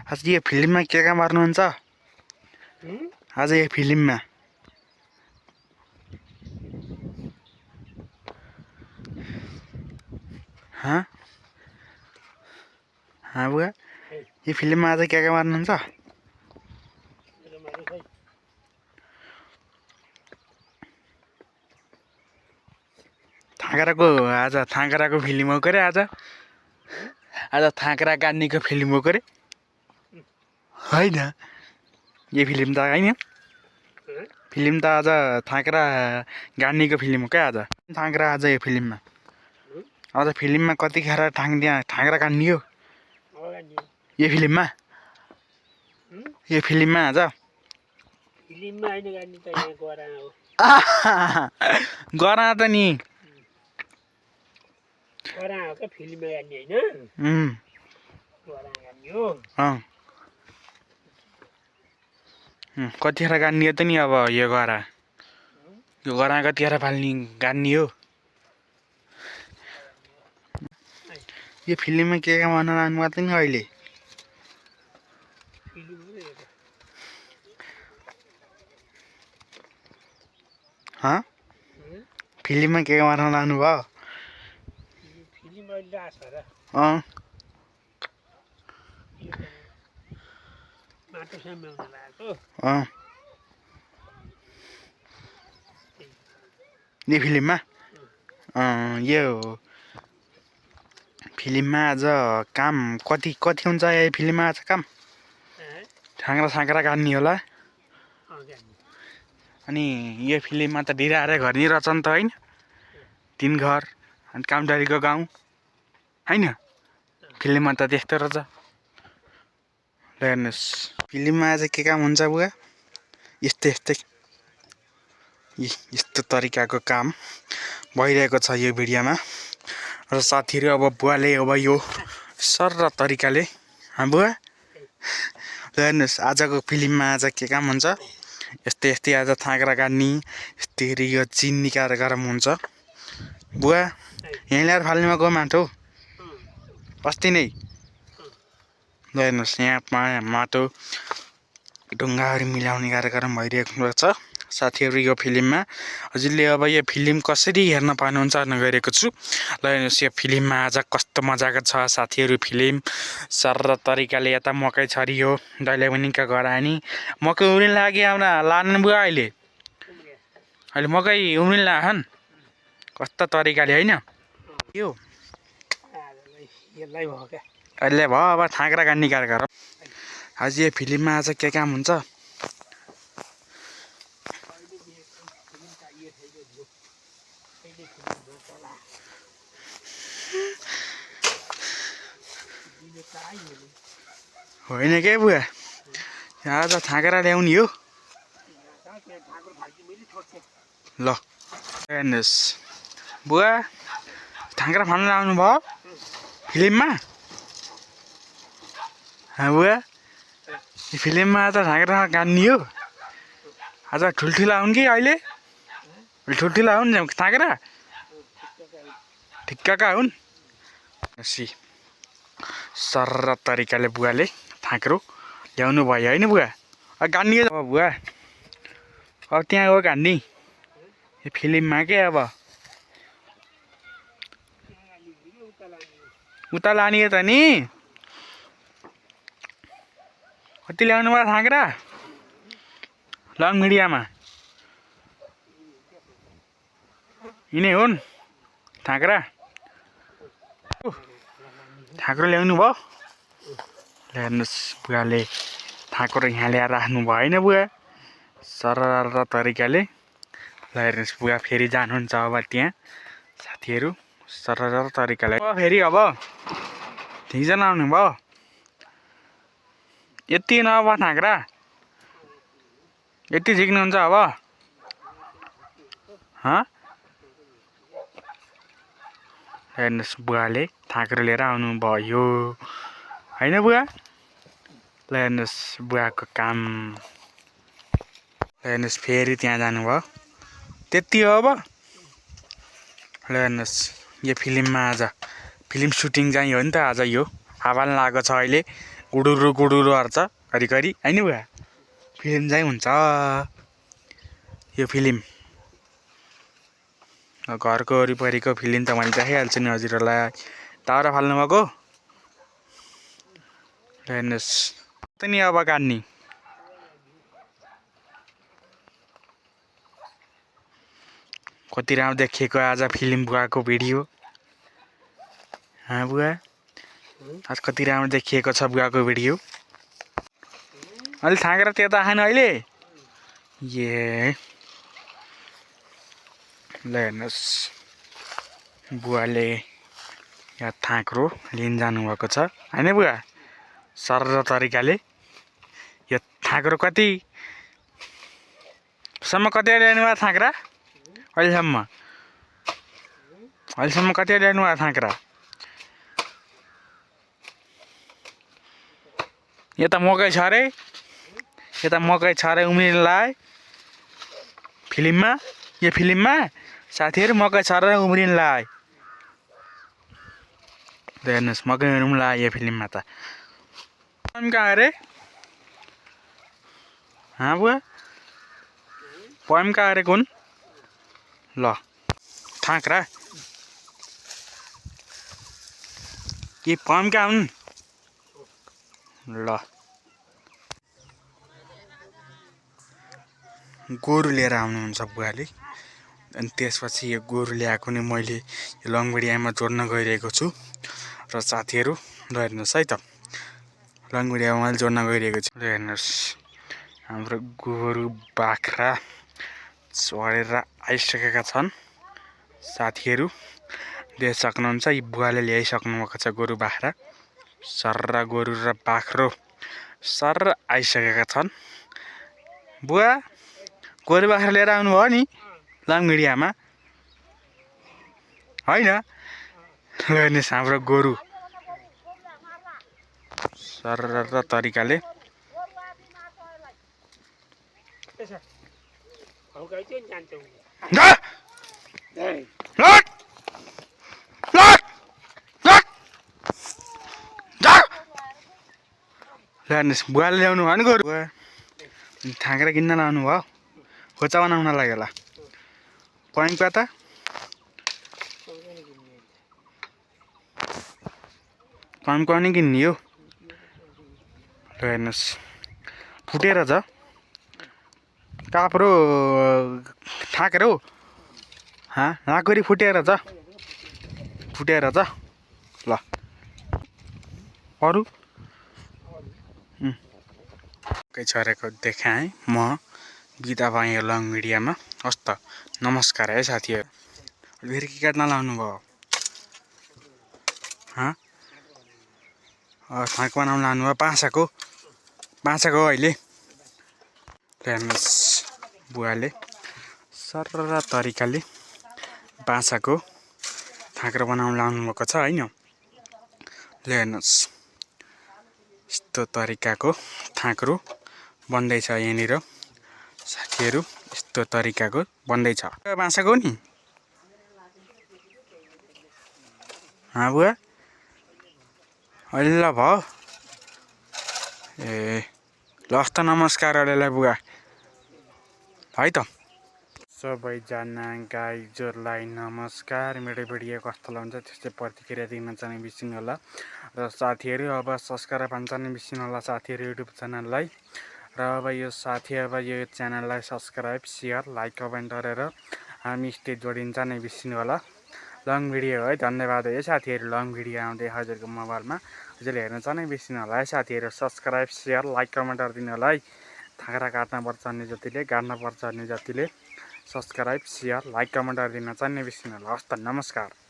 आज यो फिल्ममा के मार्नुहुन्छ आज यो फिल्ममा हाँ हाँ बुआ यो फिल्ममा आज के मार्नुहुन्छ थाङ्ग्राको आज थाङ्ग्राको फिल्म हो करे आज थाङ्ग्रा गान्नेको फिल्म हो करे होइन यो फिल्म त होइन फिल्म त आज थाङ्ग्रा गान्नेको फिल्म हो क्या आज थाङ्ग्रा आज यो फिल्ममा आज फिल्ममा कतिखेर थाङ्ग्रा गान्नियो यो फिल्ममा आज गरा त नि कतिखेर गान्ने त नि अब यो गरा कतिखेर फाल्ने गान्ने हो यो फिल्ममा के भन्न लानु भएको नि अहिले फिल्ममा के भन्न लानु भयो यो फिल्ममा आज काम कति हुन्छ यो फिल्ममा आज काम थाङ्ग्रा गान्ने होला अनि यो फिल्ममा त ढिराएर घर नि रहेछ नि त होइन 3 घर अनि कामदारीको गाउँ होइन फिल्ममा त त्यस्तो रहेछ ल हेर्नुहोस् फिल्ममा आज के काम हुन्छ बुवा यस्तो तरिकाको काम भइरहेको छ यो भिडियोमा र साथीहरू अब बुवाले अब यो सरल तरिकाले बुवा ल हेर्नुहोस् आजको फिल्ममा आज के काम हुन्छ यस्तै आज थाङ्ग्रा गाड्ने यस्तै यो चिन निकालेर गरम हुन्छ बुवा यहीँ ल्याएर फाल्नेमा गयो माटो अस्ति नै ल हेर्नुहोस् यहाँ माटो ढुङ्गाहरू मिलाउने कार्यक्रम भइरहेको छ साथीहरू यो फिल्ममा हजुरले अब यो फिल्म कसरी हेर्न पाउनुहुन्छ भन्न गइरहेको छु ल हेर्नुहोस् यो फिल्ममा आज कस्तो मजाको छ साथीहरू फिल्म सरल तरिकाले यता मकै छरियो दैले पनि घर आनी मकै उम्रिन लागि आउन लानु बुवा अहिले मकै उम्रिन लाहन् कस्तो तरिकाले होइन यो अहिले भयो अब थाङ्ग्रा गान्ने कार्यक्रम आज यो फिल्ममा आज के काम हुन्छ होइन के बुवा आज थाङ्ग्रा ल्याउने हो ल हेर्नुहोस् बुवा थाङ्ग्रा फाल्न आउनु भयो फिल्ममा बुवा यो फिल्ममा आज थाङ्ग्रा गान्ने हो आज ठुल्ठुला हुन् कि अहिले ठुल्ठुला हुन् थाङ्ग्रा ठिक्कका हुन् सरल तरिकाले बुवाले थाङ्ग्रो ल्याउनु भयो होइन बुवा गान्ने अब बुवा अब त्यहाँ हो गान्ने यो फिल्ममा के अब उता लाने त नि कति ल्याउनु भयो थाङ्ग्रा लङ मिडियामा यिनै हुन् थाङ्ग्रा ल्याउनु भयो ल हेर्नुहोस् बुवाले थाङ्ग्रो यहाँ ल्याएर राख्नु भयो होइन बुवा सरल तरिकाले ल हेर्नुहोस् बुवा फेरि जानुहुन्छ अब त्यहाँ साथीहरू सरल तरिकाले फेरि अब ठिकजना आउनु भयो यति नभए थाङ्ग्रा यति झिक्नुहुन्छ अब हेर्नुहोस् बुवाले थाङ्ग्रो लिएर आउनु भयो होइन बुवा ल हेर्नुहोस् बुवाको काम हेर्नुहोस् फेरि त्यहाँ जानुभयो त्यति हो अब ल हेर्नुहोस् यो फिल्ममा आज फिल्म सुटिङ चाहिँ हो नि त आज यो हावा लागेको छ अहिले गुडुरु हार्छ घरिघरि होइन बुवा फिल्म चाहिँ हुन्छ यो फिल्म घरको वरिपरिको फिल्म त मैले देखाइहाल्छु नि हजुरहरूलाई दाउरा फाल्नु भएको हेर्नुहोस् त नि अब काट्ने कति राम्रो देखिएको आज फिल्म बुवाको भिडियो बुवा आज कति राम्रो देखिएको छ बुवाको भिडियो अहिले थाकेर त्यता खानु अहिले ए ल हेर्नुहोस् बुवाले यहाँ थाक्रो लिन जानुभएको छ होइन बुवा सरल तरिकाले यो थाक्रो कतिसम्म कति ल्याउनु भयो थाक्रा अहिलेसम्म कति ल्याउनु भयो थाक्रा यता मकै छ अरे उम्रिन लाए फिल्ममा यो फिल्ममा साथीहरू मकै छ र उम्रिन लाए हेर्नुहोस् मकै उम्रिन लाए यो फिल्ममा त कहाँ अरे बुवा पोइम कहाँ अरे कुन ल थाक्रा कि पोइम कहाँ हुन् ल गोरु लिएर आउनुहुन्छ बुवाले अनि त्यसपछि यो गोरु ल्याएको नि मैले यो लङभिडियामा जोड्न गइरहेको छु र साथीहरू ल हेर्नुहोस् है त लङभिडियामा मैले जोड्न गइरहेको छु ल हेर्नुहोस् हाम्रो गोरु बाख्रा चढेर आइसकेका छन् साथीहरू देख सक्नुहुन्छ यी बुवाले ल्याइसक्नु भएको छ गोरु बाख्रा सर्र गोरु र बाख्रो सर्र आइसकेका छन् बुवा गोरु बाख्रा लिएर आउनु भयो नि लङभिडियामा होइन हेर्नुहोस् हाम्रो गोरु सरर तरिकाले हेर्नुहोस् बुवाले ल्याउनु भयो नि गोरु थाकेर किन्न लाउनु भयो खोचा बनाउनलाई होला पोइन्ट त पोइन्टको नि किन्ने हो हेर्नुहोस् फुटेर छ काप्रो थाकेर हो नाकरी फुटेर छ ल अरू छरेको देखाएँ म बिदा भएँ यो लङ भिडियोमा हस् त नमस्कार है साथीहरू फेरि के काट्न लाउनु भयो थाक बनाउन लानु भयो बाँसाको अहिले हेर्नुहोस् बुवाले सरर तरिकाले बाँसाको थाक्रो बनाउन लाउनु भएको छ होइन हेर्नुहोस् यस्तो तरिकाको थाक्रो बन्दैछ यहाँनिर साथीहरू यस्तो तरिकाको बन्दैछ बाँसाको नि बुवा अहिले ल भयो ए ल हस् त नमस्कार अहिलेलाई बुवा है त सबैजना गाइजहरूलाई नमस्कार मेरो भिडियो कस्तो लाग्छ त्यस्तै प्रतिक्रिया दिन चाहिँ बिर्सिनु होला र साथीहरू अब सब्सक्राइब हान्न चाहिँ बिर्सिनु होला साथीहरू युट्युब च्यानललाई र अब यो च्यानललाई सब्सक्राइब सेयर लाइक कमेन्ट गरेर हामी स्टेज जोडिन्छ नै बिर्सिनु होला लङ भिडियो है धन्यवाद है साथीहरू लङ भिडियो आउँदै हजुरको मोबाइलमा हजुरले हेर्न चाहिँ बिर्सिनु होला है साथीहरू सब्सक्राइब सेयर लाइक कमेन्ट गरिदिनु होला है थाक्रा काट्नुपर्छ अनि जतिले गाड्नुपर्छ अनि जतिले सब्सक्राइब सेयर लाइक कमेन्ट गरिदिन चाहिँ बिर्सिनु होला हस् त नमस्कार।